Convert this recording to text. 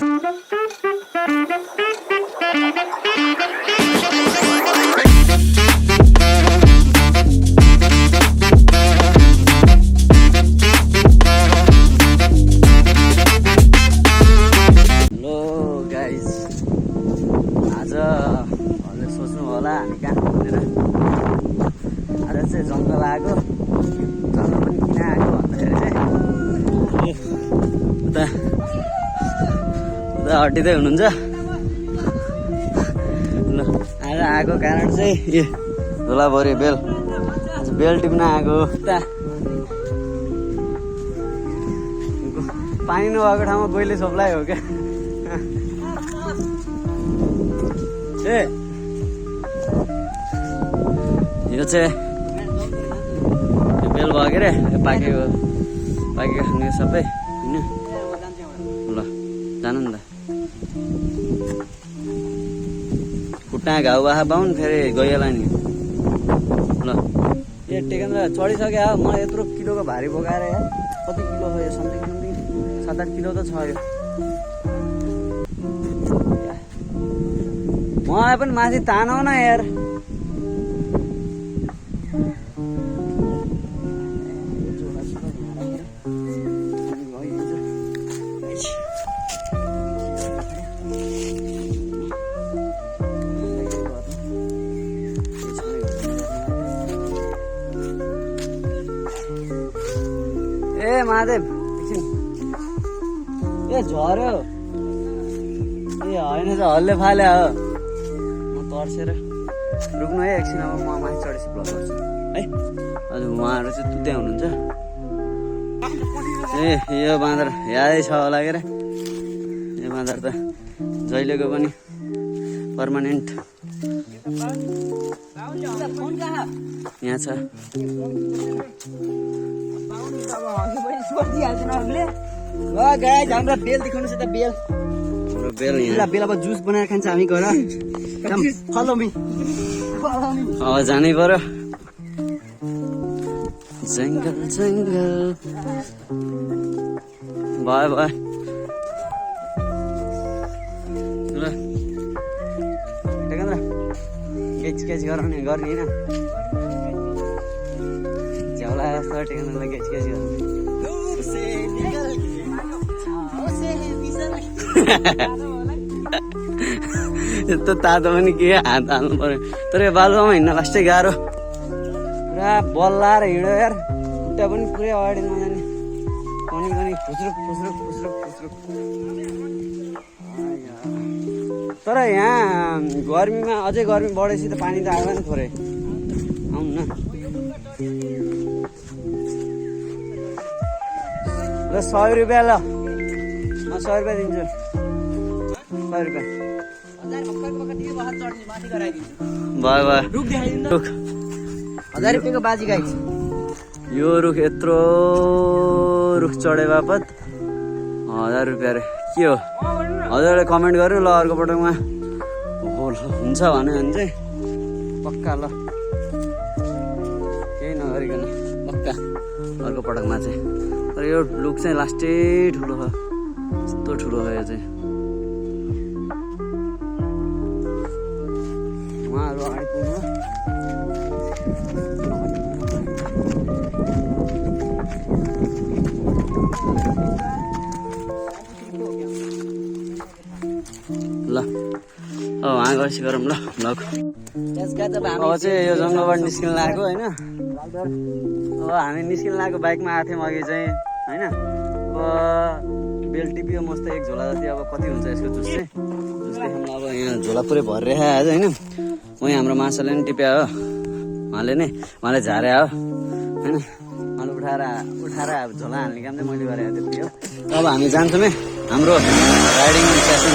हामी कहाँ भनेर आज चाहिँ जङ्गल आएको जङ्गल पनि किन आएको भन्दाखेरि चाहिँ उता हड्डिँदै हुनुहुन्छ ल आज आएको कारण चाहिँ ए झोलाभरि बेल बेल टिप्न आएको उता पानी नभएको ठाउँमा गोइले सोप्लाइ हो क्या ए यो चाहिँ बेल भयो के अरे पाकेको खाने सबै होइन ल जानु नि त खुट्टा घाउ बाखा पाउनु फेरि गइहाल्यो नि ल ए टेकेन्द्र चढिसक्यो मलाई यत्रो किलोको भारी बोकाएर यार कति किलो हो यो समथिङ 7-8 किलो त छ यो मलाई पनि माथि तानौ न यार ए महादेव ए झर्यो ए होइन त हल्ले फाले हो म तर्सेर रुक्नु है एकछिन अब म माथि चढेपछि ब्लग गर्छु है हजुर उहाँहरू चाहिँ तुत्दै हुनुहुन्छ ए यो बाँदर यादै छ होला के अरे यो बाँदर त जहिलेको पनि पर्मानेन्ट यहाँ छ हाम्रो बेल देखाउनुहोस् त बेल बेल अब जुस बनाएर खान्छ हामी गएर अब जानै पर्यो जङ्गल जङ्गल भयो भयो ल टेकेन्द्र केच गराउने गर्ने होइन झ्याउला जस्तो टेकेन्द्रलाई केच गर्ने यस्तो तातो पनि के हात हाल्नु पर्यो तर यो बालुवामा हिँड्न लास्टै गाह्रो पुरा बल लाएर हिँड्यो यार खुट्टा पनि पुरै अगाडि नजाने पनि फुस्रुक तर यहाँ गर्मीमा अझै गर्मी बढेपछि त पानी त आएन नि थोरै आउनु न ल 100 रुपियाँ ल म 100 रुपियाँ दिन्छु 100 रुपियाँ भयो रुख 1000 रुपियाँको बाजी गाई यो रुख यत्रो रुख चढे बापत 1000 रुपियाँ रे के हो हजुरले कमेन्ट गर्नु ल अर्को पटकमा हुन्छ भन्यो भने चाहिँ पक्का ल केही नगरिकन पक्का अर्को पटकमा चाहिँ तर यो लुक चाहिँ लास्टै ठुलो हो यस्तो ठुलो हो यो चाहिँ उहाँहरू आइपुग्नु ल अब उहाँ गएपछि गरौँ ल भ्लग अब चाहिँ यो जङ्गलबाट निस्किन लागेको होइन अब हामी निस्किन लागेको बाइकमा आएको थियौँ अघि चाहिँ होइन अब बेल टिप्यो मस्त एक झोला जति अब कति हुन्छ यसको जुस चाहिँ जुस देखाउनु अब यहाँ झोला पुरै भरेर आज होइन उहीँ हाम्रो माछाले पनि टिप्या हो उहाँले झारे हो होइन उहाँले उठाएर अब झोला हाल्ने काम चाहिँ मैले गरेको त्यति हो अब हामी जान्छौँ है हाम्रो राइडिङ सेसन